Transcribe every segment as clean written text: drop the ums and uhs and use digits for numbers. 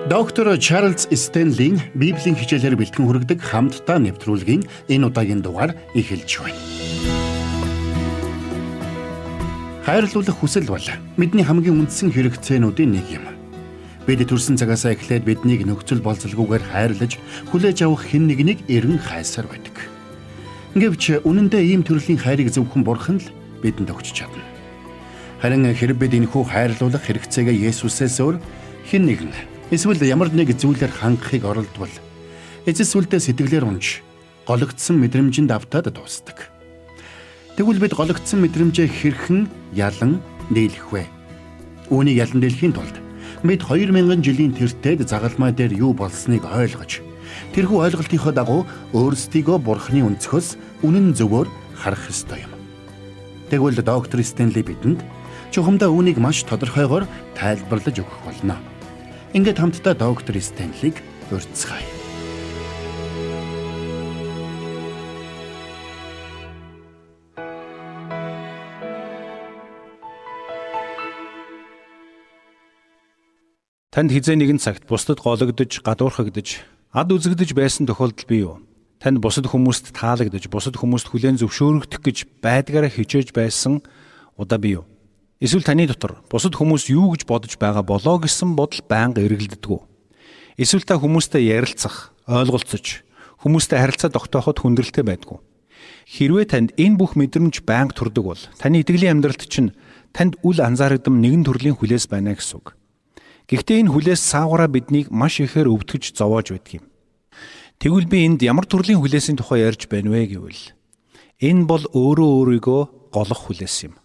Доктор Чарлз Стенлийн Библийн хичээлээр бэлтгэн хүргэдэг хамтдаа нэвтрүүлгийн энэ удаагийн дугаар эхэлж байна. Хайрлуулах хүсэл бол бидний хамгийн үндсэн хэрэгцээнүүдийн нэг юм. Бид төрсэн цагаас эхлээд биднийг нөхцөл болзолгүйгээр хайрлаж, хүлээж авах хэн нэгнийг эрен хайсаар байдаг. Гэвч үнэндээ ийм төрлийн хайрыг зөвхөн Бурхан л бидэнд өгч чадна. Харин хэрэг бид энэхүү хайрлуулах хэрэгцээгээ Есүсээс өөр хэн нэгэн эсвэл ямар нэг зүйлээр хангахыг оролдвол эцэс сүлдээ сэтгэлээр унж гологдсон мэдрэмжинд автаад дуусдаг. Тэгвэл бид гологдсон мэдрэмжээ хэрхэн ялан дийлэх вэ? Үүнийг ялан дийлэхийн тулд бид 2000 жилийн тэртээд загалмай дээр юу болсныг ойлгож, тэрхүү ойлголтынхоо дагуу өөрсдийгөө Бурхны өнцгөөс үнэн зөвөөр харах ёстой юм. Тэгвэл доктор Стенли бидэнд чухамдаа үүнийг маш тодорхойгоор тайлбарлаж өгөх болно. Ингээд хамтдаа доктор Стенлиг урьдцгаая. Танд хизээ нэгэн цагт бусдад гологдож, гадуурхагдаж, ад үзэгдэж байсан тохиолдол бий юу? Танд бусад хүмүүст таалагдаж, бусад хүмүүст хүлээн зөвшөөрөгдөх гэж байдгаараа хичээж байсан удаа бий юу? Эсвэл таны дотор бусад хүмүүс юу гэж бодож байгаа болоо гэсэн бодол байнга эргэлддэг үү? Эсвэл та хүмүүстэй ярилцах, ойлголцож, хүмүүстэй харилцаа тогтооход хүндрэлтэй байдаг уу? Хэрвээ танд энэ бүх мэдрэмж байнга төрдөг бол таны итгэлийн амьдралд чинь танд үл анзаарагдам нэгэн төрлийн хүлээс байна гэсэн үг. Гэхдээ энэ хүлээс саагаараа биднийг маш ихээр өвтгөж зовоож байдаг юм. Тэгвэл би энд ямар төрлийн хүлээсийн тухай ярьж байна вэ гэвэл энэ бол өөрөө өөрийгөө голох хүлээс юм.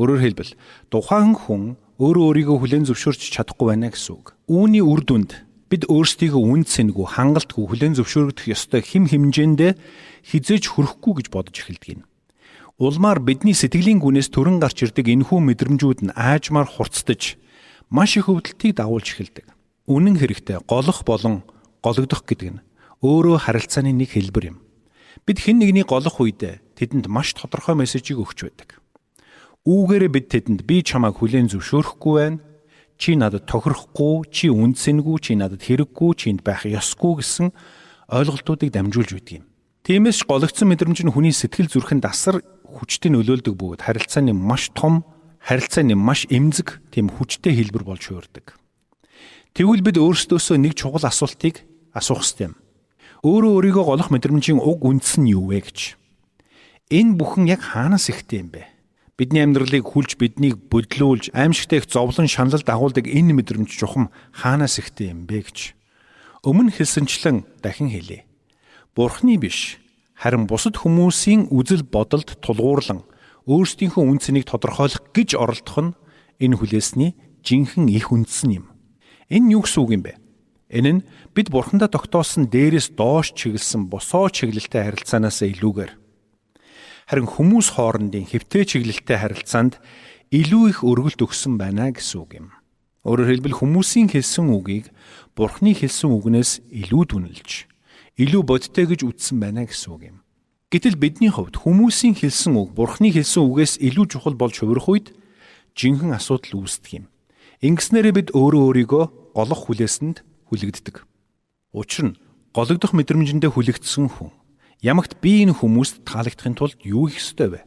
Өөрөөр хэлбэл тухайн хүн өөрөө өөрийгөө хүлээн зөвшөөрч чадахгүй байна гэсэн үг. Үүний үр дүнд бид өөрсдийгөө үн цэнгүй, хангалтгүй хүлээн зөвшөөрөгдөх ёстой хэм хэмжээндээ хизээж хүрэхгүй гэж бодож эхэлдэг юм. Улмаар бидний сэтгэлийн гүнээс төрөн гарч ирдэг энэхүү мэдрэмжүүд нь аажмаар хурцдаж маш их өвдөлтийг дагуулж эхэлдэг. Үнэн хэрэгтээ голох болон гологдох гэдэг нь өөрөө харилцааны нэг хэлбэр юм. Бид хэн нэгний голох үедээ тэдэнд маш тодорхой мессежийг өгч байдаг. Үүгээрээ бид тэдэнд би чамайг хүлээн зөвшөөрөхгүй байна. Чи надад тохирохгүй, чи үнцэнгүй, чи надад хэрэггүй, чинд байх ёсгүй гэсэн ойлголтуудыг дамжуулж байдаг юм. Тиймээс ч гологдсон мэдрэмж нь хүний сэтгэл зүрхэнд асар хүчтэй нөлөөлдөг бөгөөд харилцааны маш том, харилцааны маш эмзэг тийм хүчтэй хэлбэр болж хувирдаг. Тэгвэл бид өөрсдөөсөө нэг чухал асуултыг асуух ёстой юм. Өөрөө өөрийгөө голох мэдрэмжийн уг үндэс нь юу вэ гэж. Энэ бүхэн яг хаанаас ихтэй юм бэ? Бидний амьдралыг хүлж биднийг бодлуулж аимшигтай их зовлон шаналл дагуулдаг энэ мэдрэмж чухам хаанаас ихтэй юм бэ гэж. Өмнө хэлсэнчлэн дахин хэлье. Бурхны биш, харин бусад хүмүүсийн үзэл бодолд тулгуурлан өөрсдийнхөө үн цэнийг тодорхойлох гэж оролдох нь энэ хүлээсний жинхэнэ их үндэс нь юм. Энэ юу гэсэн үг юм бэ? Энэ нь бид бурхандаа тогтоосон дээрээс доош чиглэсэн босоо чиглэлтэй харилцаанаас илүүгээр харин хүмүүс хоорондын хэвтэй чиглэлтэй харилцаанд илүү их өргөлт өгсөн байна гэсэн үг юм. Өөрөөр хэлбэл хүмүүсийн хэлсэн үгийг Бурхны хэлсэн үгнээс илүү дүнэлж, илүү бодиттой гэж үзсэн байна гэсэн үг юм. Гэтэл бидний хувьд хүмүүсийн хэлсэн үг Бурхны хэлсэн үгээс илүү чухал болж хувирах үед жинхэнэ асуудал үүсдэг юм. Ингэснээрээ бид өөрөө өөрийгөө голох хүлээсэнд хүлэгддэг. Учир нь гологдох мэдрэмжиндээ хүлэгдсэн хүн ямагт би энэ хүмүүст таалагдахын тулд юу хийх ёстой вэ?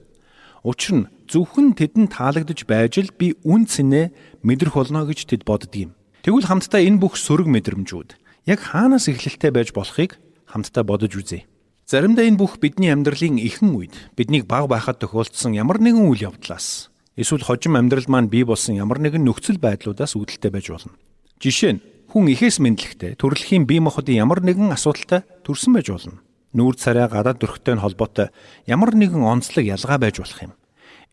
Учир нь зөвхөн тэдэнд таалагдж байж л би үн цэнэ мэдрэх болно гэж тэд боддог юм. Тэгвэл хамтдаа энэ бүх сөрөг мэдрэмжүүд яг хаанаас эхлэлтэй байж болохыг хамтдаа бодож үзье. Заримдаа энэ бүх бидний амьдралын ихэнх үед биднийг бага байхад тохиолдсон ямар нэгэн үйл явдлаас эсвэл хожим амьдрал маань бий болсон ямар нэгэн нөхцөл байдлуудаас үүдэлтэй байж болно. Жишээ нь хүн ихээс мэдлэгтэй төрөлхийн бие махбодын ямар нэгэн асуудалтай төрсэн байж болно. Нүүр царай гадаад төрхтэй нь холбоотой ямар нэгэн онцлог ялгаа байж болох юм.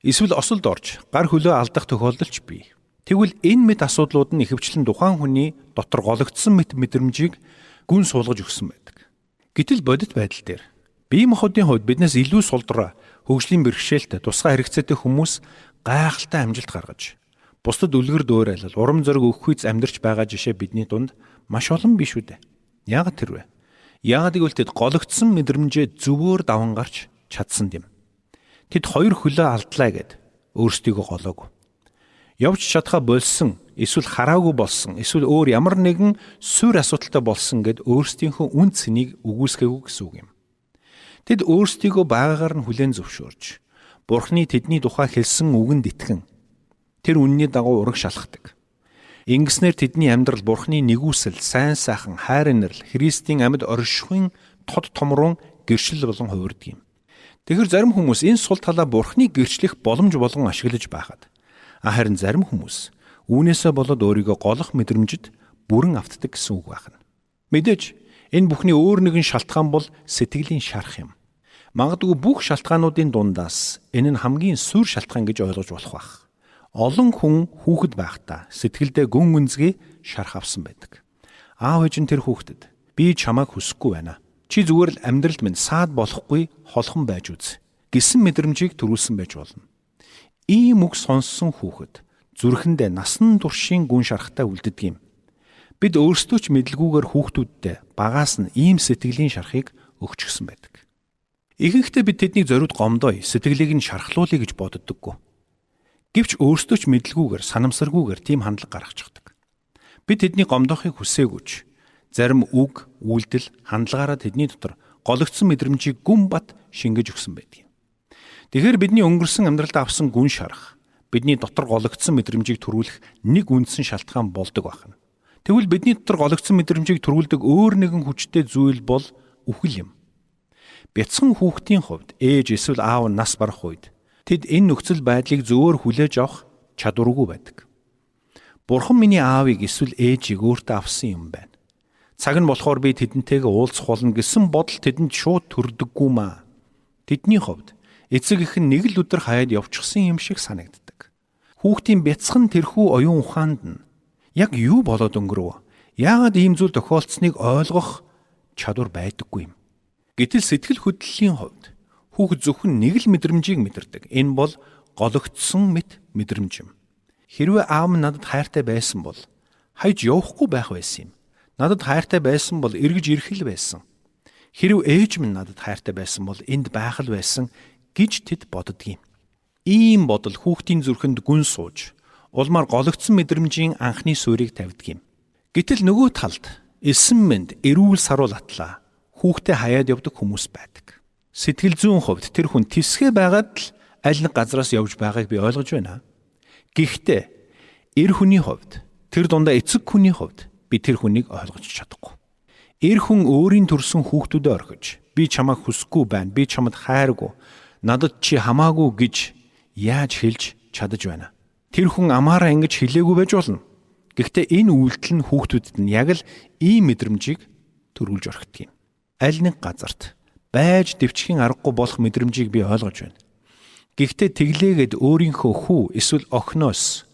Эсвэл осолд орж гар хөлөө алдах тохиолдол ч бий. Тэгвэл энэ мэт асуудлууд нь ихэвчлэн тухайн хүний дотор гологдсон мэт мэдрэмжийг гүн суулгаж өгсөн байдаг. Гэтэл бодит байдал дээр бие махбодын хувьд биднээс илүү сулдраа хөгжлийн бэрхшээлтэй тусгай хэрэгцээтэй хүмүүс гайхалтай амжилт гаргаж бусдад үлгэр дуурайлал урам зориг өгөхүйц амьдарч байгаа жишээ бидний дунд маш олон биш үү дээ. Яагаад тэр вэ? Яагаад гэвэл тэд гологдсон мэдрэмжээ зөвөөр даван гарч чадсан юм. Тэд хоёр хөлөө алдлаа гэд өөрсдийгөө голоогүй. Явж чадхаа болсон эсвэл хараагүй болсон, эсвэл өөр ямар нэгэн суурь асуудалтай болсон гэд өөрсдийнхөө үн цэнийг үгүйсгээгүй гэсэн үг юм. Тэд өөрсдийгөө байгаагаар нь хүлээн зөвшөөрч, Бурхны тэдний тухай хэлсэн үгэнд итгэн тэр үнний дагуу ураг шалхдаг. Ингэснээр тэдний амьдрал Бурхны нэгүсэл, сайн сайхан, хайр инрэл, Христийн амьд оршихуйн тод томрон гэрчлэл болон хувирдаг юм. Тэгэхээр зарим хүмүүс энэ сул талаа Бурхныг гэрчлэх боломж болгон ашиглаж байхад харин зарим хүмүүс үүнээсээ болоод өөрийгөө голох мэдрэмжид бүрэн автдаг гэсэн үг байна. Мэдээж энэ бүхний өөр нэгэн шалтгаан бол сэтгэлийн шарх юм. Магадгүй бүх шалтгаануудын дундаас энэ нь хамгийн суурь шалтгаан гэж ойлгож болох байх. Олон хүн хүүхэд байхдаа сэтгэлдээ гүн гүнзгий шарх авсан байдаг. Аав ээж нь тэр хүүхдэд би чамайг хүсэхгүй байна. Чи зүгээр л амьдралд минь саад болохгүй холхон байж үз гэсэн мэдрэмжийг төрүүлсэн байж болно. Ийм үг сонссон хүүхэд зүрхэндээ насан туршийн гүн шархтай үлддэг юм. Бид өөрсдөө ч мэдлгүйгээр хүүхдүүддээ багаас нь ийм сэтгэлийн шархыг өгчихсөн байдаг. Ихэнхдээ бид тэднийг зориуд гомдоё, сэтгэлийг нь шархлуулъя гэж боддоггүй. Гэвч өөрсдөө ч мэдлгүйгээр, санамсаргүйгээр тийм хандлага гаргачихдаг. Бид тэдний гомдохыг хүсээгүй ч зарим үг, үйлдэл, хандлагаараа тэдний дотор гологдсон мэдрэмжийг гүн бат шингэж өгсөн байдаг юм. Тэгэхээр бидний өнгөрсөн амьдралдаа авсан гүн шарах бидний дотор гологдсон мэдрэмжийг төрүүлэх нэг үндсэн шалтгаан болдог байна. Тэгвэл бидний дотор гологдсон мэдрэмжийг төрүүлдэг өөр нэгэн хүчтэй зүйл бол үхэл юм. Бяцхан хүүхдийн хувьд ээж эсвэл аав нас барах үед тэд энэ нөхцөл байдлыг зөвөр хүлээж авах чадваргүй байдаг. Бурхан миний аавыг эсвэл ээжийг өөртөө авсан юм байна. Цаг нь болохоор би тэдэнтэйгээ уулзах болно гэсэн бодол тэдэнд шууд төрдөггүй маа. Тэдний хувьд эцэг эх нь нэг л өдөр хаяад явчихсан юм шиг санагддаг. Хүүхдийн бяцхан тэрхүү оюун ухаанд нь яг юу болоод өнгөрөв? Яагаад ийм зүйл тохиолдсныг ойлгох чадвар байдаггүй юм. Гэтэл сэтгэл хөдлөлийн хувьд хүүхэд зөвхөн нэг л мэдрэмжийг мэдэрдэг. Энэ бол гологдсон мэт мэдрэмж юм. Хэрвээ аав нь надад хайртай байсан бол хаяж явахгүй байх байсан юм. Надад хайртай байсан бол эргэж ирэх л байсан. Хэрв ээж минь надад хайртай байсан бол энд байх л байсан гэж тэд боддог юм. Ийм бодол хүүхдийн зүрхэнд гүн сууж, улмаар гологдсон мэдрэмжийн анхны суурийг тавьдаг юм. Гэтэл нөгөө талд элсэн мэнд эрүүл саруул атлаа хүүхдээ хаяад явдаг хүмүүс байдаг. Сэтгэл зүйн хувьд тэр хүн тэсгээ байгаад л аль нэг газраас явж байгааг би ойлгож байна. Гэхдээ эр хүний хувьд тэр дундаа эцэг хүний хувьд би тэр хүнийг ойлгож чадахгүй. Эр хүн өөрийн төрсэн хүүхдүүдэд орхиж би чамайг хүсэхгүй байна, би чамд хайргүй, надад чи хамаагүй гэж яаж хэлж чадаж байна. Тэр хүн амаараа ингэж хэлээгүй байж болно. Гэхдээ энэ үйлдэл нь хүүхдүүдэд нь яг л ийм мэдрэмжийг төрүүлж орхидог юм. Аль нэг газарт байж дэвчхийн аргагүй болох мэдрэмжийг би ойлгож байна. Гэхдээ тэглээгээд өөрийнхөө хүү эсвэл охиноос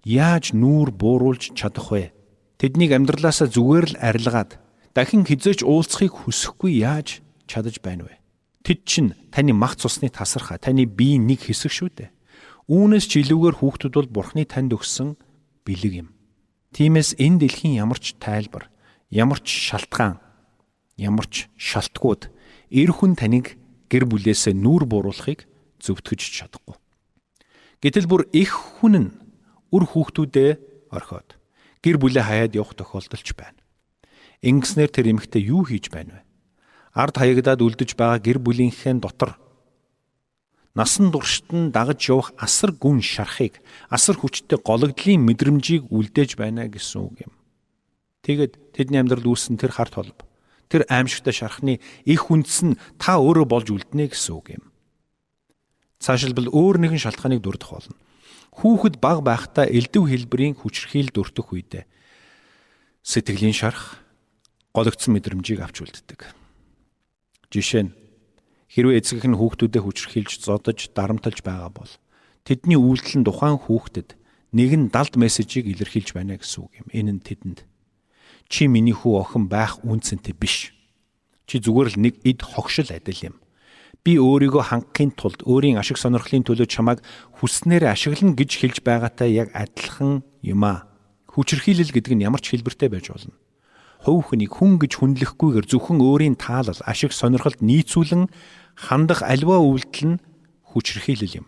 яаж нүүр бууруулж чадах вэ? Тэднийг амьдралаасаа зүгээр л арилгаад дахин хизээч уулзахыг хүсэхгүй яаж чадаж байна вэ? Тэд чинь таны мах цусны тасархаа, таны биеийн нэг хэсэг шүү дээ. Үүнээс ч илүүгээр хүүхдүүд бол Бурхны танд өгсөн бэлэг юм. Тиймээс энэ дэлхийн ямар ч тайлбар, ямар ч шалтгаан, ямар ч шалтгууд эр хүн таныг гэр бүлээсээ нүүр бууруулахыг зөвтгөж чадахгүй. Гэтэл бүр их хүн нь үр хүүхдүүдээ орхиод гэр бүлээ хаяад явах тохиолдол ч байна. Ингэснээр тэр эмэгтэй юу хийж байна вэ? Ард хаягдаад үлдэж байгаа гэр бүлийнхээ дотор насан туршид нь дагаж явах асар гүн шархыг, асар хүчтэй гологдлын мэдрэмжийг үлдээж байна гэсэн үг юм. Тэгээд тэдний амьдрал үүссэн тэр хар толб, тэр аимшигтай шархны их үндэс нь та өөрөө болж үлднэ гэсэн үг юм. Цаашилбал өөр нэгэн шалтгааныг дурдах болно. Хүүхэд бага байхдаа элдв хэлбэрийн хүчирхийлэл дөртөх үедээ сэтгэлийн шарх, гологдсон мэдрэмжийг авч үлддэг. Жишээ нь хэрвээ эцэг эх нь хүүхдүүдэд хүчирхийлж зодож, дарамталж байгаа бол тэдний үйлдэл нь тухайн хүүхдэд нэгэн далд мессежийг илэрхийлж байна гэсэн үг юм. Энэ нь тэдэнд чи миний хүү охин байх үн цэнтэй биш. Чи зүгээр л нэг эд хогшил адил юм. Би өөрийгөө хангахын тулд өөрийн ашиг сонирхлын төлөө чамайг хүснээр ашиглана гэж хэлж байгаатай яг адилхан юм аа. Хүчирхийлэл гэдэг нь ямар ч хэлбэртэй байж болно. Хувь хүнийг хүн гэж хүндлэхгүйгээр зөвхөн өөрийн таалал, ашиг сонирхолд нийцүүлэн хандах альва үйлдэл нь хүчирхийлэл юм.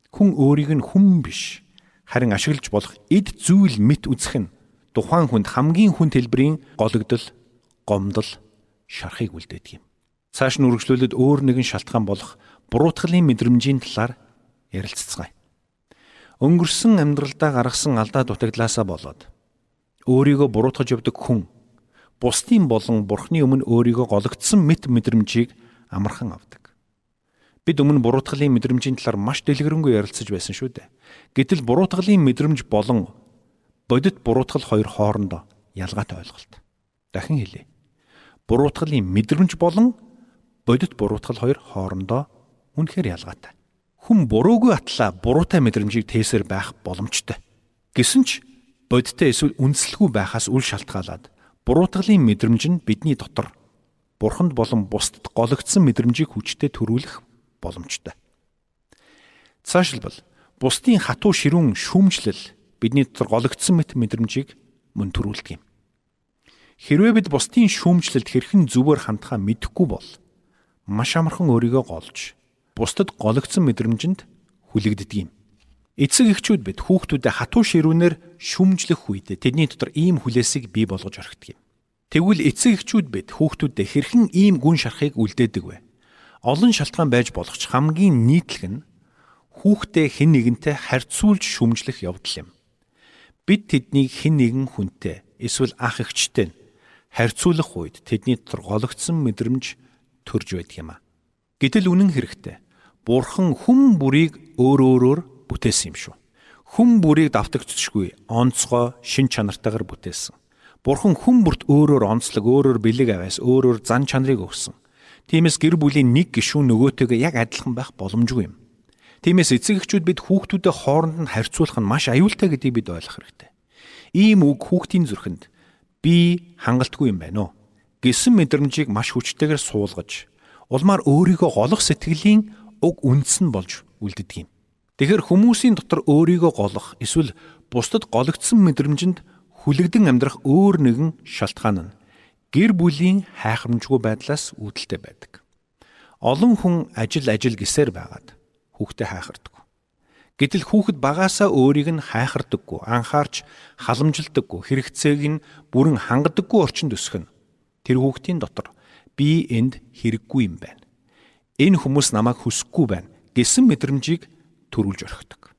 Хүн өөрийг нь хүн биш, Харин ашиглаж болох эд зүйл мэт үзэх нь тухайн хүнд хамгийн хүн төлбөрийн гологдол, гомдол, шархыг үлдээдэг юм. Цааш нь үргэлжлүүлээд өөр нэгэн шалтгаан болох буруутгалын мэдрэмжийн талаар ярилццгаая. Өнгөрсөн амьдралдаа гаргасан алдаа дутагдлаасаа болоод өөрийгөө буруутгаж явдаг хүн бусдын болон Бурхны өмнө өөрийгөө гологдсон мэт мэдрэмжийг амархан авдаг. Бид өмнө буруутгалын мэдрэмжийн талаар маш дэлгэрэнгүй ярилцаж байсан шүү дээ. Гэтэл буруутгалын мэдрэмж болон бодит буруутгал хоёр хоорондоо ялгаатай ойлголт. Дахин хэлье. Буруутгалын мэдрэмж болон бодит буруутгал хоёр хоорондоо үнэхээр ялгаатай. Хүн буруугүй атлаа буруутай мэдрэмжийг тээсэр байх боломжтой. Гэсэн ч бодиттой эсвэл үндсэлгүй байхаас үл шалтгаалаад буруутгалын мэдрэмж нь бидний дотор Бурханд болон бусдад гологдсон мэдрэмжийг хүчтэй төрүүлэх боломжтой. Цаашилбал бусдын хатуу ширүүн шүүмжлэл бидний дотор гологдсон мэт мэдрэмжийг мөн төрүүлдэг юм. Хэрвээ бид бусдын шүүмжлэлд хэрхэн зөвөр хандхаа мэдэхгүй бол маш амархан өөрийгөө голж бусдад гологдсон мэдрэмжинд хүлэгддэг юм. Эцэг эхчүүд бид хүүхдүүдэд хатуу ширүүнээр шүүмжлэх үед тэдний дотор ийм хүлээсийг бий болгож орхидог юм. Тэгвэл эцэг эхчүүд бид хүүхдүүдэд хэрхэн ийм гүн шархыг үлдээдэг вэ? Олон шалтгаан байж болох ч хамгийн нийтлэг нь хүүхдээ хэн нэгэнтэй харьцуулж шүүмжлэх явдал юм. Бид тэднийг хэн нэгэн хүнтэй эсвэл ах эгчтэй харьцуулах үед тэдний дотор гологдсон мэдрэмж төрж байдаг юм а. Гэтэл үнэн хэрэгтээ Бурхан хүн бүрийг өөр өөрөөр бүтээсэн юм шүү. Хүн бүрийг давтагдчихгүй онцгой шин чанартайгаар бүтээсэн. Бурхан хүн бүрт өөрөөр онцлог, өөрөөр бэлэг аваас, өөрөөр зан чанарыг өгсөн. Тиймээс гэр бүлийн нэг гишүүн нөгөөтэйгээ яг адилхан байх боломжгүй юм. Тиймээс эцэг эхчүүд бид хүүхдүүдэд хооронд нь харьцуулах нь маш аюултай гэдгийг бид ойлгох хэрэгтэй. Ийм үг хүүхдийн зүрхэнд би хангалтгүй юм байна уу гэсэн мэдрэмжийг маш хүчтэйгээр суулгаж, улмаар өөрийгөө голох сэтгэлийн уг үндэс нь болж үлддэг юм. Тэгэхээр хүмүүсийн дотор өөрийгөө голох эсвэл бусдад гологдсон мэдрэмжинд хүлэгдэн амьдрах өөр нэгэн шалтгаан нь гэр бүлийн хайхрамжгүй байдлаас үүдэлтэй байдаг. Олон хүн ажил ажил гэсээр байгаад хүүхдээ хайхардаг. Гэтэл хүүхэд багаасаа өөрийг нь хайхардаггүй, анхаарч халамжилдаггүй, хэрэгцээг нь бүрэн хангадаггүй орчинд өсөх нь тэр хүүхдийн дотор би энд хэрэггүй юм байна. Энэ хүмүүс намайг хүсэхгүй байна гэсэн мэдрэмжийг төрүүлж орхидог.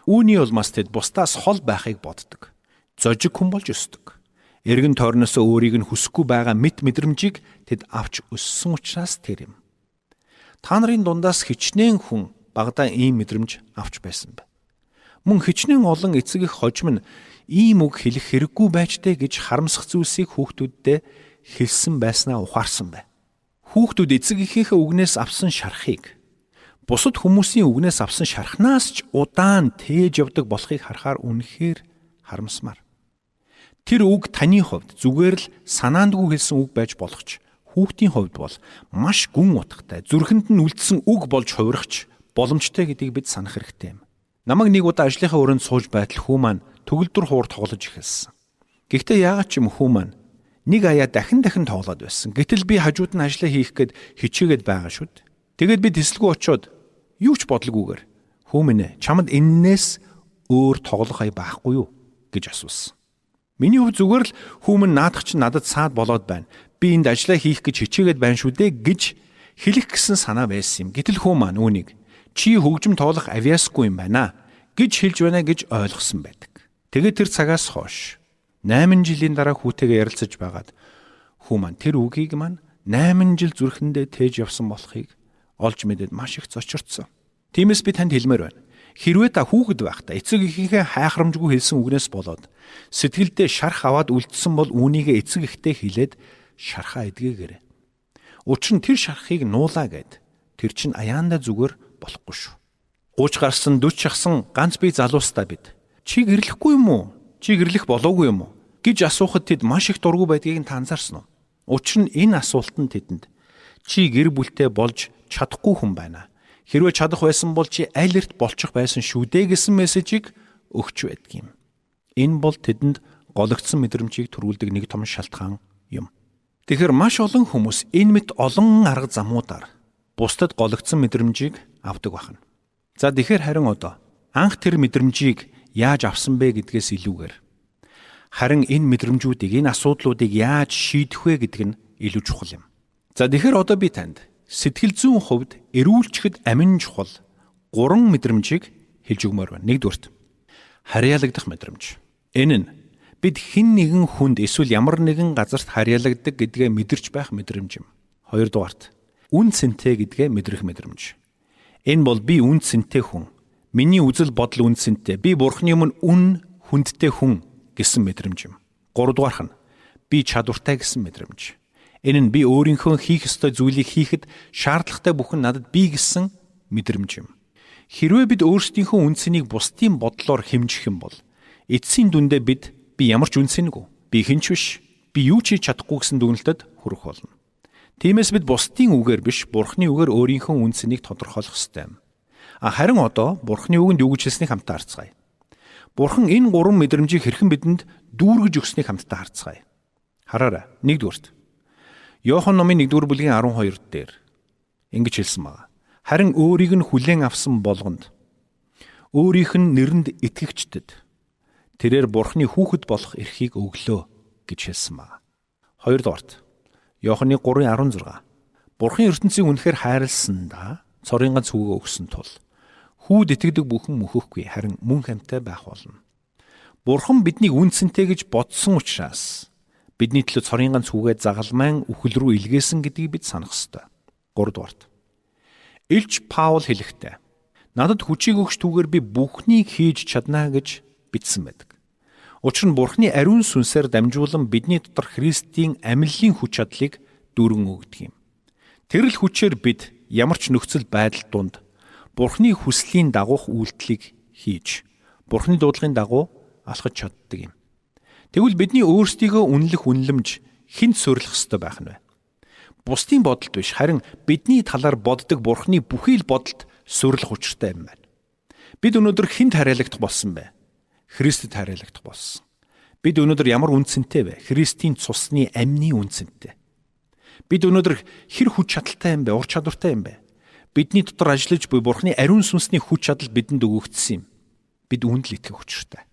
Үүний улмаас тэд бусдаас хол байхыг боддог. Зожиг хүн болж өсдөг. Эргэн тойрноос өөрийг нь хүсэхгүй байгаа мэт мэдрэмжийг тэд авч өссөн учраас тэр юм. Та нарын дундаас хичнээн хүн багадаа ийм мэдрэмж авч байсан бэ? Мөн хичнээн олон эцэг эх хожим нь ийм үг хэлэх хэрэггүй байж тэ гэж харамсах зүйлсийг хүүхдүүддээ хэлсэн байснаа ухаарсан бай. Хүүхдүүд эцэг эхийнхээ үгнээс авсан шархыг бусад хүмүүсийн үгнээс авсан шархнаас ч удаан тээж явдаг болохыг харахаар үнэхээр харамсмаар. Тэр үг таны хувьд зүгээр л санаандгүй хэлсэн үг байж болох ч хүүхдийн хувьд бол маш гүн утгатай, зүрхэнд нь үлдсэн үг болж хувирах боломжтой гэдгийг бид санах хэрэгтэй юм. Намайг нэг удаа ажлынхаа өрөөнд сууж байтал хүү маань төгөлдөр хуур тоглож эхэлсэн. Гэхдээ яагаад ч юм хүү маань нэг аяа дахин дахин тоглоод байсан. Гэтэл би хажууд нь ажлаа хийх гээд хичээгээд байгаа шүү дээ. Тэгээд би тэсэлгүй очиод юу ч бодлогүйгээр хүү минь ээ, чамд эннээс өөр тоглох ая байхгүй юу гэж асуусан. Миний хувьд зүгээр л хүү минь наадах чинь надад саад болоод байна. Би энд ажлаа хийх гэж хичээгээд байна шүү дээ гэж хэлэх гэсэн санаа байсан юм. Гэтэл хүү маань үүнийг чи хөгжим тоглох авьяасгүй юм байна гэж хэлж байна гэж ойлгосон байдаг. Тэгээд тэр цагаас хойш 8 жилийн дараа хүүтэйгээ ярилцаж байгаад хүү маань тэр үгийг маань 8 жил зүрхэндээ тээж явсан болохыг олж мэдээд маш их зочирдсон. Тиймээс би танд хэлмээр байна. Хэрвээ та хүүхэд байхдаа эцэг эхийнхээ хайхрамжгүй хэлсэн үгнээс болоод сэтгэлдээ шарх аваад үлдсэн бол үүнийгээ эцэг эхтэй хэлээд шархаа эдгээгээрэй. Учир нь тэр шархыг нуулаа гэд тэр чинь аяандаа зүгээр болохгүй шүү. 30 гарсан 40 шахсан ганц бие залуустаа бид чи гэрлэхгүй юм уу? Чи гэрлэх болоогүй юм уу? гэж асуухад тэд маш их дургүй байдгийг та анзаарсан уу? Учир нь энэ асуулт нь тэдэнд чи гэр бүлтэй болж чадахгүй хүн байна. Хэрвээ чадах байсан бол чи аль эрт болчих байсан шүү дээ гэсэн мессежийг өгч байдаг юм. Энэ бол тэдэнд гологдсон мэдрэмжийг төрүүлдэг нэг том шалтгаан юм. Тэгэхээр маш олон хүмүүс энэ мэт олон арга замуудаар бусдад гологдсон мэдрэмжийг авдаг байна. За тэгэхээр харин одоо анх тэр мэдрэмжийг яаж авсан бэ гэдгээс илүүгээр харин энэ мэдрэмжүүдийг, энэ асуудлуудыг яаж шийдэх вэ гэдэг нь илүү чухал юм. За, тэгэхээр одоо би танд сэтгэл зүйн хувьд эрүүлчихэд амин чухал 3 мэдрэмжийг хэлж өгмөр байна. Нэгдүгээрт, харьяалагдах мэдрэмж. Энэ нь бид хэн нэгэн хүнд эсвэл ямар нэгэн газарт харьяалагддаг гэдгээ мэдэрч байх мэдрэмж юм. Хоёрдугаарт, үнэ цэнтэй гэдгээ мэдрэх мэдрэмж. Энэ бол би үнэ цэнтэй хүн. Миний үзэл бодол үнэ цэнтэй. Би Бурхны өмнө үнэ хүндтэй хүн гэсэн мэдрэмж юм. Гуравдугаарх нь би чадвартай гэсэн мэдрэмж. Энэ нь би өөрийнхөө хийх ёстой зүйлийг хийхэд шаардлагатай бүхэн надад бий гэсэн мэдрэмж юм. Хэрвээ бид өөрсдийнхөө үнэ цэнийг бусдын бодлоор хэмжих юм бол эцсийн дүндээ би ямар ч үнэ цэнгүй, би хэн ч биш, би юу ч хийж чадахгүй гэсэн дүгнэлтэд хүрэх болно. Тиймээс бид бусдын үгээр биш, Бурхны үгээр өөрийнхөө үнэ цэнийг тодорхойлох ёстой юм. А харин одоо Бурхны үгэнд юу гэж хэлснийг хамтдаа харцгаая. Бурхан энэ 3 мэдрэмжийг хэрхэн бидэнд дүүргэж өгснийг хамтдаа харцгаая. Хараарай. Нэгдүгээрт, Иохан номын 1-р бүлгийн 12 дээр ингэж хэлсэн байна. Харин өөрийг нь хүлээн авсан болгонд, өөрийнх нь нэрэнд итгэгчдэд тэрээр Бурхны хүүхэд болох эрхийг өглөө гэж хэлсэн байна. Хоёрдугаарт, Иоханы 3:16. Бурхан ертөнцийг үнэхээр хайрласандаа цорын ганц хүүгээ өгсөн тул хүүд итгэдэг бүхэн мөхөхгүй, харин мөн хамтай байх болно. Бурхан биднийг үнэ цэнтэй гэж бодсон учраас бидний төлөө цорын ганц хүүгээ загалмайн үхэл рүү илгээсэн гэдгийг бид санах ёстой. Гуравдугаарт, Элч Паул хэлэхдээ надад хүчийг өгч түүгээр би бүхнийг хийж чадна гэж бичсэн байдаг. Учир нь Бурхны ариун сүнсээр дамжуулан бидний дотор Христийн амьллын хүч чадлыг дүүргэн өгдөг юм. Тэр л хүчээр бид ямар ч нөхцөл байдал дунд Бурхны хүслийн дагуух үйлдэлийг хийж, Бурхны дуудлагын дагуу алхаж чаддаг юм. Тэгвэл бидний өөрсдийгөө үнэлэх үнэлэмж хэнд суурилах ёстой байх нь вэ? Бусдын бодолд биш, харин бидний талаар боддог Бурхны бүхий л бодолд суурилах учиртай юм байна. Бид өнөөдөр хэнд харьяалагдах болсон бэ? Христэд харьяалагдах болсон. Бид өнөөдөр ямар үнэ цэнтэй вэ? Христийн цусны амьны үнэ цэнтэй. Бид өнөөдөр хэр хүч чадалтай юм бэ? Ур чадвартай юм бэ? Бидний дотор ажиллаж буй Бурхны ариун сүнсний хүч чадал бидэнд өгөгдсөн юм. Бид үүнд л итгэх учиртай.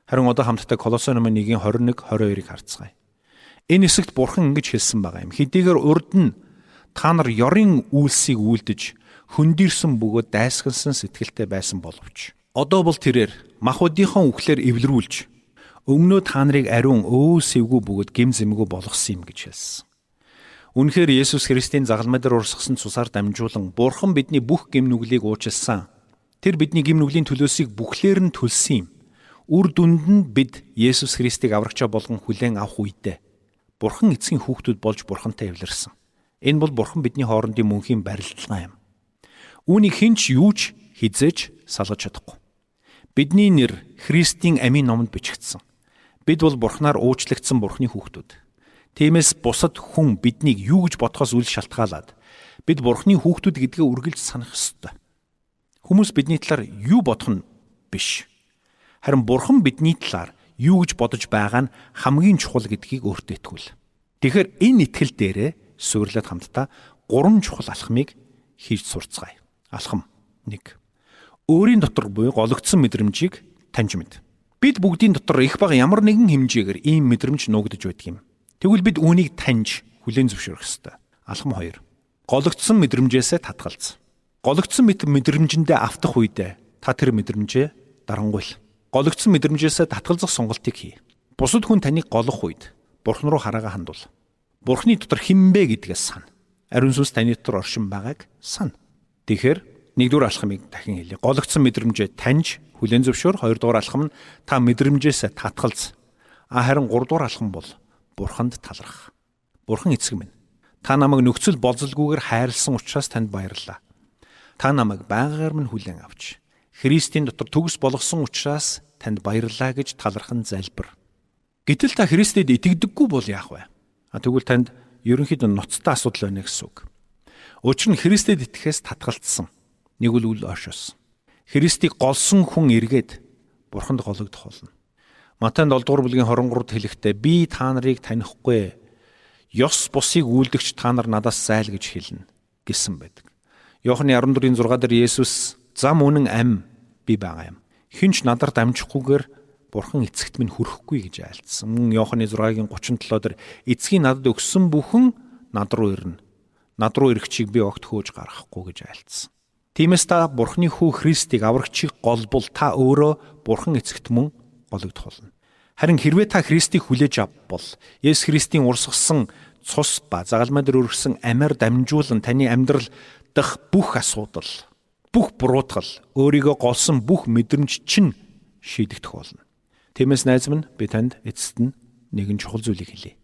Харин одоо хамтдаа Колосой номын 1-ийн 21, 22-ыг харцгаая. Энэ хэсэгт Бурхан ингэж хэлсэн байгаа юм. Хэдийгээр урд нь та нар ёрын үйлсийг үйлдэж хөндийрсөн бөгөөд дайсагнасан сэтгэлтэй байсан боловч одоо бол тэрээр махбодынхон үхлээр эвлэрүүлж өмнөө та нарыг ариун өө сэвгүй бөгөөд гэм зэмгүй болгосон юм гэж хэлсэн. Үнэхээр Есүс Христийн загалмай дээр урсгасан цусаар дамжуулан Бурхан бидний бүх гэм нүглийг уучлсан. Тэр бидний гэм нүглийн төлөөсийг бүхлээр нь төлсөн юм. Үр дүнд нь бид Есүс Христийг аврагчаа болгон хүлээн авах үедээ Бурхан эцгийн хүүхдүүд болж Бурхантай эвлэрсэн. Энэ бол Бурхан бидний хоорондын мөнхийн барилдлага юм. Үүнийг хэн ч юу ч хэзээ ч салгаж чадахгүй. Бидний нэр Христийн амийн номонд бичигдсэн. Бид бол Бурханаар уучлагдсан Бурханы хүүхдүүд. Тиймээс бусад хүн биднийг юу гэж бодохоос үл шалтгаалаад бид Бурханы хүүхдүүд гэдгээ үргэлж санах ёстой. Хүмүүс бидний талаар юу бодох нь биш. Харин Бурхан бидний талаар юу гэж бодож байгаа нь хамгийн чухал гэдгийг өөртөө итгүүл. Тэгэхээр энэ итгэл дээрээ суйрлаад хамтдаа 3 чухал алхмыг хийж сурцгаая. Алхам 1. Өөрийн дотор буй гологдсон мэдрэмжийг таньж мэд. Бид бүгдийн дотор их бага ямар нэгэн хэмжээгээр ийм мэдрэмж нуугдаж байдаг юм. Тэгвэл бид үүнийг таньж хүлээн зөвшөөрөх ёстой. Алхам 2. Гологдсон мэдрэмжээсээ татгалз. Гологдсон мэдрэмжэндээ автах үедээ та тэр мэдрэмжээ дарангуйл. Гологдсон мэдрэмжээсээ татгалзах сонголтыг хий. Бусад хүн таныг голох үед Бурхан руу хараагаа хандуул. Бурханы дотор хэн бэ гэдгээс сан. Ариун сүнс таны дотор оршин байгааг сан. Тэгэхээр нэгдүгээр алхмыг дахин хэлье. Гологдсон мэдрэмжээ таньж хүлээн зөвшөөр. Хоёрдугаар алхам нь та мэдрэмжээс татгалз. А харин гуравдугаар алхам бол Бурханд талархах. Бурхан эцэг минь, та намайг нөхцөл болзолгүйгээр хайрлсан учраас танд баярлалаа. Та намайг байгаар минь хүлээн авч Христийн дотор төгс болгосон учраас танд баярлалаа гэж талархан залбир. Гэтэл та Христэд итгэдэггүй бол яах вэ? А тэгвэл танд ерөнхийдөө ноцтой асуудал байна гэсэн үг. Учир нь Христэд итгэхээс татгалцсан. Нэг үл үл ойшоосон. Христийг голсон хүн эргээд Бурханд гологдох болно. Матай 7 дугаар бүлгийн 23-д хэлэхдээ би та нарыг танихгүй. Ёс бусыг үйлдэгч та нар надаас зайл гэж хэлнэ гэсэн байдаг. Иохны 14-ийн 6 дээр Есүс зам үнэн ам би байгаа юм. Хинч надар дамжихгүйгээр Бурхан эцэгт минь хүрэхгүй гэж айлдсан. Мөн Иоханы 6-гийн 37 дээр эцгийн надад өгсөн бүхэн над руу ирнэ. Над руу ирэхчийг би огт хөөж гаргахгүй гэж айлдсан. Тиймээс та Бурханы хүү Христийг аврагчийг голбол та өөрөө Бурхан эцэгт мөн гологдох болно. Харин хэрвээ та Христийг хүлээж авбал Есүс Христийн урсгасан цус ба загалмай дээр өргөсөн амиар дамжуулан таны амьдрал дах бүх асуудал, бүх буруутгал, өөрийгөө голсон бүх мэдрэмж чинь шийдэгдэх болно. Тиймээс найз минь, би танд эцэст нь нэгэн чухал зүйлийг хэлье.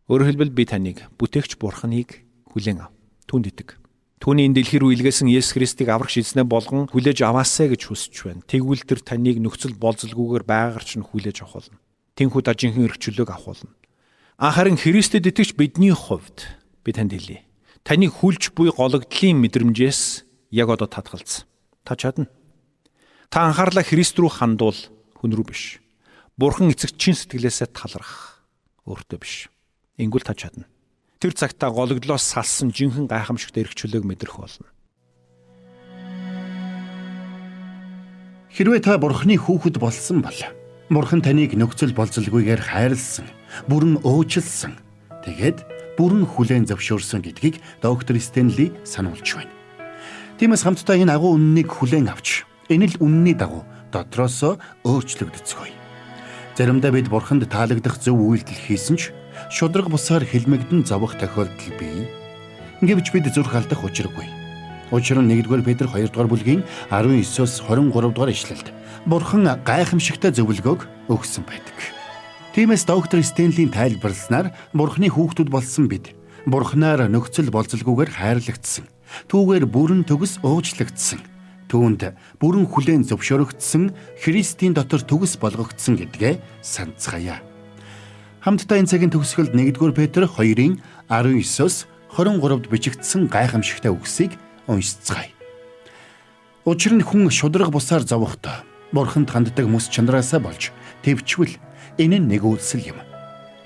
Өөрөөр хэлбэл би таныг бүтээгч Бурханыг хүлээн ав. Түүнд итэг. Түүний энэ дэлхий рүү илгээсэн Есүс Христийг аврагч эзнээ болгон хүлээж аваасай гэж хүсэж байна. Тэгвэл тэр таныг нөхцөл болзолгүйгээр байгаагаар ч нь хүлээж авах болно. Тэнхүү та жинхэнэ эрх чөлөөг авах болно. Харин Христэд итгэгч бидний хувьд би танд хэлье. Таны хүлж буй гологдлын мэдрэмжээс яг одоо татгалз. Та чадна. Та анхаарлаа Христ рүү хандуул, хүн рүү биш. Бурхан эцэгт чин сэтгэлээсээ талархах, өөртөө биш. Ингүүл та чадна. Тэр цагт та гологдлоос салсан жинхэнэ гайхамшигт эрх чөлөөг мэдрэх болно. Хэрвээ та Бурханы хүүхэд болсон бол Бурхан таныг нөхцөл болзолгүйгээр хайрлсан, бүрэн уучлсан, тэгээд бүрэн хүлээн зөвшөөрсөн гэдгийг доктор Стенли сануулж байна. Тиймээс хамтдаа энэ агуу үннийг хүлээн авч, энэ л үнний дагуу дотроосоо өөрчлөгдцгөөе. Заримдаа бид Бурханд таалагдах зөв үйлдэл хийсэн ч шударга бусаар хилмигдэн зовох тохиолдол бий. Гэвч бид зүрх алдах учиргүй. Учир нь 1-р Петр 2-р бүлгийн 19-оос 23-р ишлэлд Бурхан гайхамшигтай зөвлөгөөг өгсөн байдаг. Тиймээс доктор Стенлийн тайлбарласнаар Бурханы хүүхдүүд болсон бид Бурханаар нөхцөл болзолгүйгээр хайрлагдсан. Түүгээр бүрэн төгс уучлагдсан. Түүнд бүрэн хүлээн зөвшөөрөгдсөн, Христийн дотор төгс болгогдсон гэдгээ санацгаая. Хамтдаа энэ цагийн төгсгөлд 1-р Петр 2-ын 19-оос 23-д бичигдсэн гайхамшигтай үгсийг уншицгаая. Учир нь хүн шударга бусаар зовохдоо Бурханд ханддаг мэс чанараасаа болж тэвчвэл энэ нь нэгүүлсэл юм.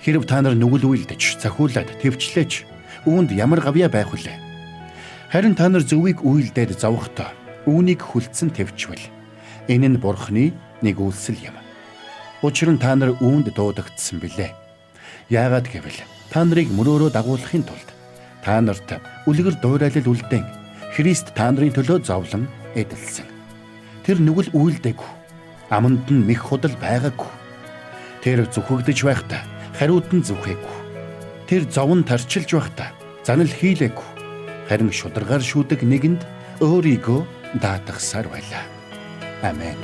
Хэрв та нар нүгэл үйлдэж, цахиулаад тэвчлээч үүнд ямар гавьяа байх вүлээ? Харин та нар зөвийг үйлдээд зовохдоо үүнийг хүлцэн тэвчвэл энэ нь Бурханы нэгүүлсэл юм. Учир нь та нар үүнд дуудагдсан билээ. Яагаад гэвэл та нарыг мөрөөрөө дагуулахын тулд та нарт үлгэр дуурайлал үлдээн Христ та нарын төлөө зовлон эдэлсэн. Тэр нүгэл үйлдээгүй. Аманд нь мэх худал байгаагүй. Тэр зүхэгдэж байхдаа хариуд нь зүхээгүй. Тэр зовон тарчилж байхдаа занал хийлээгүй. Харин шударгаар шүүдэг нэгэнд өөрийгөө даатгасаар байлаа. Амен.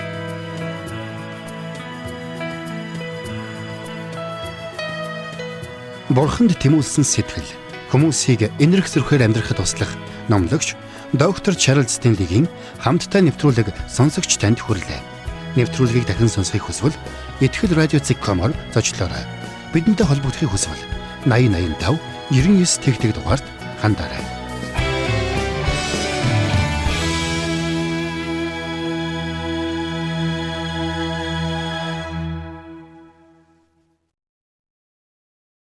Бурханд тэмүүлсэн сэтгэл хүмүүсийг энэрх зөрхөөр амьдрахад туслах номлогч доктор Чарлз Стенлигийн хамттай нэвтрүүлэг сонсогч танд хүрлээ. Нэвтрүүлгийг дахин сонсохыг хүсвэл ихтгэл радио.com-оор зочлоорой. Бидэнтэй холбогдохыг хүсвэл 8085 99 тэгтэг дугаард хандаарай.